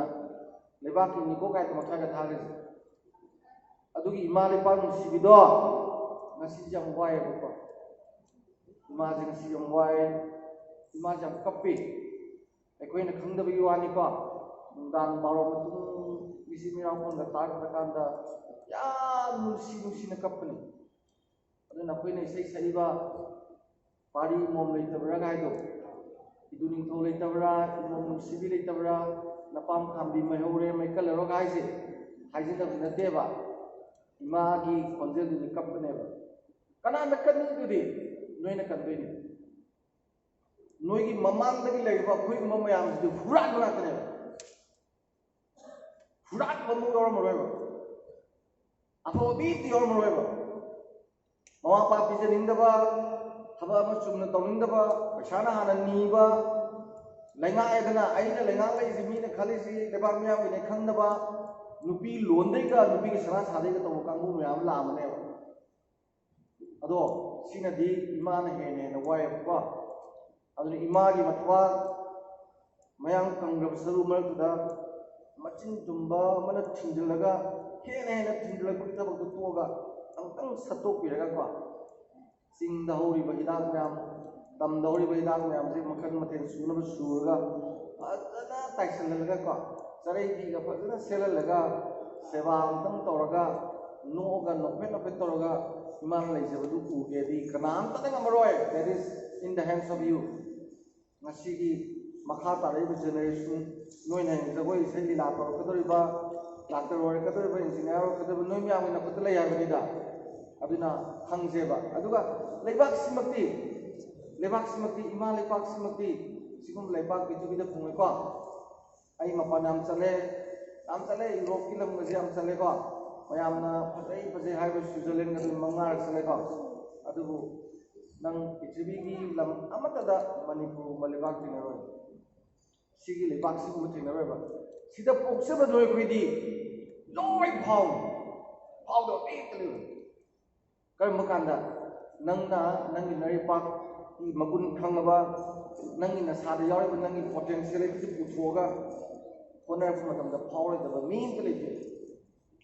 ꯂꯩꯕꯥꯛꯀꯤ ꯏꯅꯤꯀꯣ ꯀꯥꯏꯗ ꯃꯊ꯭ꯋꯥꯏꯒ ꯊꯥꯈ꯭ꯔꯤꯁꯦ꯫ ꯑꯗꯨꯒꯤ ꯏꯃꯥ ꯂꯩꯄꯥꯛ ꯅꯨꯡꯁꯤꯕꯤꯗꯣ ꯉꯁꯤꯁꯦ ꯌꯥꯝ ꯋꯥꯏꯑꯦꯕꯀꯣ꯫ ꯏꯃꯥꯁꯦ ꯉꯁꯤ ꯌꯥꯝ ꯋꯥꯏ, ꯏꯃꯥꯁꯦ ꯌꯥꯝ ꯀꯞꯄꯤ꯫ ꯑꯩꯈꯣꯏꯅ ꯈꯪꯗꯕꯒꯤ ꯋꯥꯅꯤꯀꯣ, ꯅꯨꯡꯗꯥꯡ ꯕꯥꯔꯣ ꯃꯇꯨꯡ ꯃꯤꯁꯤ ꯃꯤꯔꯥꯎ ꯐꯣꯟꯒ ꯇꯥꯔꯛꯄ ꯀꯥꯟꯗ ꯌꯥꯝ ꯅꯨꯡꯁꯤ ꯅꯨꯡꯁꯤꯅ ꯀꯞꯄꯅꯤ꯫ ꯑꯗꯨꯅ ꯑꯩꯈꯣꯏꯅ ꯏꯁꯩ ꯁꯛꯏꯕ ꯄꯥꯔꯤ ꯃꯣꯝ ꯂꯩꯇꯕ꯭ꯔꯥ ꯍꯥꯏꯗꯣ, ꯏꯗꯨ ꯅꯤꯡꯊꯧ ꯂꯩꯇꯕ꯭ꯔꯥ, ꯏꯃꯣꯝ ꯅꯨꯡꯁꯤꯕꯤ ꯂꯩꯇꯕ꯭ꯔꯥ, ꯅꯄꯥꯝ ꯈꯥꯝꯕꯤ ꯃꯩꯍꯧꯔꯦ ꯃꯩꯀꯜꯂꯔꯣꯒ ꯍꯥꯏꯁꯦ ꯍꯥꯏꯖꯤꯟꯅꯕ ꯅꯠꯇꯦꯕ꯫ ꯏꯃꯥꯒꯤ ꯈꯣꯟꯖꯦꯜꯗꯨꯗꯤ ꯀꯞꯄꯅꯦꯕ꯫ ꯀꯅꯥꯅ ꯀꯟꯅꯤꯗꯨꯗꯤ? ꯅꯣꯏꯅ ꯀꯟꯗꯣꯏꯅꯤ꯫ ꯅꯣꯏꯒꯤ ꯃꯃꯥꯡꯗꯒꯤ ꯂꯩꯔꯤꯕ ꯑꯩꯈꯣꯏꯒꯨꯝꯕ ꯃꯌꯥꯝꯁꯤꯗꯤ ꯍꯨꯔꯥꯟꯕ ꯉꯥꯛꯇꯅꯦꯕ꯫ ꯍꯨꯔꯥꯟꯕ ꯑꯃꯨꯛ ꯌꯥꯎꯔꯝꯃꯔꯣꯏꯕ꯫ ꯑꯐꯕ ꯃꯤ ꯑꯝꯇ ꯌꯥꯎꯔꯝꯃꯔꯣꯏꯕ꯫ ꯃꯃꯥ ꯃꯄꯥ ꯄꯤꯖꯅꯤꯡꯗꯕ, ꯊꯕꯛ ꯑꯃ ꯆꯨꯝꯅ ꯇꯧꯅꯤꯡꯗꯕ, ꯄꯩꯁꯥꯅ ꯍꯥꯟꯅ ꯅꯤꯕ, ꯂꯩꯉꯥꯛꯑꯦꯗꯅ ꯑꯩꯅ ꯂꯩꯉꯥꯛ ꯂꯩꯁꯤ ꯃꯤꯅ ꯈꯜꯂꯤꯁꯤ ꯂꯩꯕꯥꯛ ꯃꯤꯌꯥꯝꯒꯤꯅꯦ ꯈꯪꯗꯕ, ꯅꯨꯄꯤ ꯂꯣꯟꯗꯩꯒ ꯅꯨꯄꯤꯒꯤ ꯁꯅꯥ ꯁꯥꯗꯩꯒ ꯇꯧꯕ ꯀꯥꯡꯕꯨ ꯃꯌꯥꯝ ꯑꯃ ꯂꯥꯛꯑꯝꯃꯅꯦꯕ꯫ ꯑꯗꯣ ꯁꯤꯅꯗꯤ ꯏꯃꯥꯅ ꯍꯦꯟꯅ ꯍꯦꯟꯅ ꯋꯥꯏꯑꯦꯕꯀꯣ꯫ ꯑꯗꯨꯅ ꯏꯃꯥꯒꯤ ꯃꯊ꯭ꯋꯥ ꯃꯌꯥꯡ ꯀꯪꯈ꯭ꯔꯕ ꯁꯔꯨ ꯃꯔꯛꯇꯨꯗ ꯃꯆꯤꯟ ꯇꯨꯝꯕ ꯑꯃꯅ ꯊꯤꯡꯖꯤꯜꯂꯒ, ꯍꯦꯟꯅ ꯍꯦꯟꯅ ꯊꯤꯡꯖꯤꯜꯂꯛꯄꯒꯤ ꯊꯕꯛꯇꯨ ꯇꯣꯛꯑꯒ ꯑꯃꯨꯛꯇꯪ ꯁꯠꯇꯣꯛꯄꯤꯔꯒꯀꯣ, ꯆꯤꯡꯗ ꯍꯧꯔꯤꯕ ꯍꯤꯗꯥꯛ ꯃꯌꯥꯝ, ꯇꯝꯗ ꯍꯧꯔꯤꯕ ꯍꯤꯗꯥꯛ ꯃꯌꯥꯝꯁꯦ ꯃꯈꯜ ꯃꯊꯦꯜ ꯁꯨꯅꯕ ꯁꯨꯔꯒ ꯐꯖꯅ ꯇꯥꯏꯁꯤꯜꯍꯜꯂꯒꯀꯣ, ꯆꯔꯩ ꯐꯤꯒ ꯐꯖꯅ ꯁꯦꯠꯍꯜꯂꯒ, ꯁꯦꯕꯥ ꯑꯃꯇꯪ ꯇꯧꯔꯒ, ꯅꯣꯛꯑꯒ ꯅꯣꯛꯐꯦꯠ ꯅꯣꯛꯐꯦꯠ ꯇꯧꯔꯒ ꯏꯃꯥꯅ ꯂꯩꯖꯕꯗꯨ ꯎꯒꯦꯗꯤ ꯀꯅꯥꯝꯇꯅ ꯉꯝꯃꯔꯣꯏ꯫ That is in the hands of you. ꯉꯁꯤꯒꯤ ꯃꯈꯥ ꯇꯥꯔꯛꯏꯕ ꯖꯦꯅꯦꯔꯦꯁꯟ, ꯅꯣꯏꯅ ꯍꯌꯦꯡ ꯖꯒꯣꯏ ꯏꯁꯩ ꯂꯤꯂꯥ ꯇꯧꯔꯛꯀꯗꯧꯔꯤꯕ, ꯗꯥꯛꯇꯔ ꯑꯣꯏꯔꯛꯀꯗꯧꯔꯤꯕ, ꯏꯟꯖꯤꯅꯤꯌꯥꯔ ꯑꯣꯏꯔꯛꯀꯗꯧꯔꯤꯕ, ꯅꯣꯏ ꯃꯌꯥꯝꯒꯤ ꯅꯈꯨꯠꯇ ꯂꯩ ꯍꯥꯏꯕꯅꯤꯗ꯫ ꯑꯗꯨꯅ ꯈꯪꯖꯦꯕ꯫ ꯑꯗꯨꯒ ꯂꯩꯕꯥꯛꯁꯤꯃꯛꯇꯤ, ꯂꯩꯕꯥꯛꯁꯤꯃꯛꯇꯤ, ꯏꯃꯥ ꯂꯩꯕꯥꯛꯁꯤꯃꯛꯇꯤ ꯁꯤꯒꯨꯝꯕ ꯂꯩꯕꯥꯛ ꯄ꯭ꯔꯤꯊꯤꯕꯤꯗ ꯐꯪꯉꯣꯏꯀꯣ꯫ ꯑꯩ ꯃꯄꯥꯟ ꯌꯥꯝ ꯆꯠꯂꯦ, ꯌꯥꯝ ꯆꯠꯂꯦ, ꯌꯨꯔꯣꯞꯀꯤ ꯂꯝꯒꯁꯦ ꯌꯥꯝ ꯆꯠꯂꯦꯀꯣ꯫ ꯃꯌꯥꯝꯅ ꯐꯖꯩ ꯐꯖꯩ ꯍꯥꯏꯕ ꯁ꯭ꯋꯤꯖꯔꯂꯦꯟꯒ ꯑꯗꯨꯝ ꯃꯉꯥꯔꯛ ꯆꯠꯂꯦꯀꯣ꯫ ꯑꯗꯨꯕꯨ ꯅꯪ ꯄ꯭ꯔꯤꯊꯤꯕꯤꯒꯤ ꯂꯝ ꯑꯃꯠꯇꯗ ꯃꯅꯤꯄꯨꯔꯒꯨꯝꯕ ꯂꯩꯕꯥꯛ ꯊꯦꯡꯅꯔꯣꯏ꯫ ꯁꯤꯒꯤ ꯂꯩꯕꯥꯛꯁꯤꯒꯨꯝꯕ ꯊꯦꯡꯅꯔꯣꯏꯕ꯫ ꯁꯤꯗ ꯄꯣꯛꯆꯕ ꯅꯣꯏ ꯑꯩꯈꯣꯏꯗꯤ ꯂꯣꯏ ꯐꯥꯎ, ꯐꯥꯎꯗꯕ ꯑꯃꯠꯇ ꯂꯩꯔꯣꯏ꯫ ꯀꯔꯝꯕ ꯀꯥꯟꯗ ꯅꯪꯅ ꯅꯪꯒꯤ ꯅꯔꯩꯄꯥꯛꯀꯤ ꯃꯒꯨꯟ ꯈꯪꯉꯕ, ꯅꯪꯒꯤ ꯅꯁꯥꯗ ꯌꯥꯎꯔꯤꯕ ꯅꯪꯒꯤ ꯄꯣꯇꯦꯟꯁꯤꯌꯦꯂꯤꯇꯤꯁꯤ ꯄꯨꯊꯣꯛꯑꯒ ꯍꯣꯠꯅꯔꯛꯄ ꯃꯇꯝꯗ ꯐꯥꯎꯔꯣꯏꯗꯕ ꯃꯤ ꯑꯃꯇ ꯂꯩꯇꯦ꯫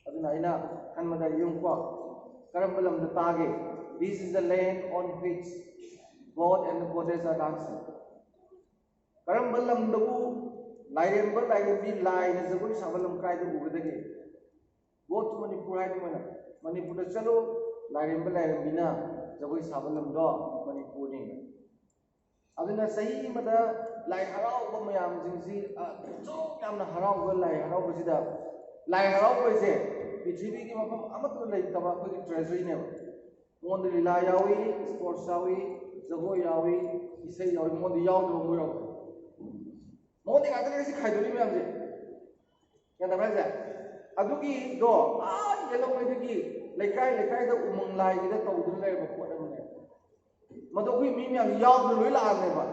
ꯑꯗꯨꯅ ꯑꯩꯅ ꯈꯟꯕꯗ ꯌꯦꯡꯉꯨꯀꯣ, ꯀꯔꯝꯕ ꯂꯝꯗ ꯇꯥꯒꯦ? "This is the land on which God and the goddess are dancing." ꯀꯔꯝꯕ ꯂꯝꯗꯕꯨ ꯂꯥꯏꯔꯦꯝꯕ ꯂꯥꯏꯔꯦꯝꯕꯤ ꯂꯥꯏꯅ ꯖꯒꯣꯏ ꯁꯥꯕ ꯂꯝ ꯀꯥꯏꯗ ꯎꯒꯗꯒꯦ? "Go to Manipur" ꯍꯥꯏꯗꯤ ꯃꯣꯏꯅ, "ꯃꯅꯤꯄꯨꯔꯗ ꯆꯠꯂꯨ, ꯂꯥꯏꯔꯦꯝꯕ ꯂꯥꯏꯔꯦꯝꯕꯤꯅ ꯖꯒꯣꯏ ꯁꯥꯕ ꯂꯝꯗꯣ ꯃꯅꯤꯄꯨꯔꯅꯤ"꯫ ꯑꯗꯨꯅ ꯆꯍꯤ ꯑꯃꯗ ꯂꯥꯏ ꯍꯔꯥꯎꯕ ꯃꯌꯥꯝꯁꯤꯡꯁꯤ, ꯑ, ꯑꯁꯨꯛ ꯌꯥꯝꯅ ꯍꯔꯥꯎꯕ ꯂꯥꯏ ꯍꯔꯥꯎꯕꯁꯤꯗ, ꯂꯥꯏ ꯍꯔꯥꯎꯕꯁꯦ ꯄ꯭ꯔꯤꯊꯤꯕꯤꯒꯤ ꯃꯐꯝ ꯑꯃꯠꯇꯗ ꯂꯩꯇꯕ ꯑꯩꯈꯣꯏꯒꯤ ꯇ꯭ꯔꯦꯖꯔꯤꯅꯦꯕ꯫ ꯃꯉꯣꯟꯗ ꯂꯤꯂꯥ ꯌꯥꯎꯏ, ꯁ꯭ꯄꯣꯔꯠꯁ ꯌꯥꯎꯏ, ꯖꯒꯣꯏ ꯌꯥꯎꯏ, ꯏꯁꯩ ꯌꯥꯎꯏ, ꯃꯉꯣꯟꯗ ꯌꯥꯎꯗꯕ ꯑꯃ ꯌꯥꯎꯗꯦ꯫ ꯃꯉꯣꯟꯗ ꯉꯥꯛꯇꯅꯦ ꯁꯤ ꯈꯥꯏꯗꯣꯛꯏ ꯃꯌꯥꯝꯁꯦ꯫ ꯒ꯭ꯌꯥꯟ ꯇꯥꯕ꯭ꯔꯥ ꯍꯥꯏꯁꯦ? ꯑꯗꯨꯒꯤꯗꯣ ꯑꯥ ꯌꯦꯜꯍꯧꯉꯩꯗꯒꯤ ꯂꯩꯀꯥꯏ ꯂꯩꯀꯥꯏꯗ ꯎꯃꯪ ꯂꯥꯏꯒꯤꯗ ꯇꯧꯗꯨꯅ ꯂꯩꯔꯕ ꯄꯣꯠ ꯑꯃꯅꯦ꯫ ꯃꯗꯣ ꯑꯩꯈꯣꯏ ꯃꯤ ꯃꯌꯥꯝ ꯌꯥꯎꯗꯅ ꯂꯣꯏ ꯂꯥꯛꯑꯕꯅꯦꯕ꯫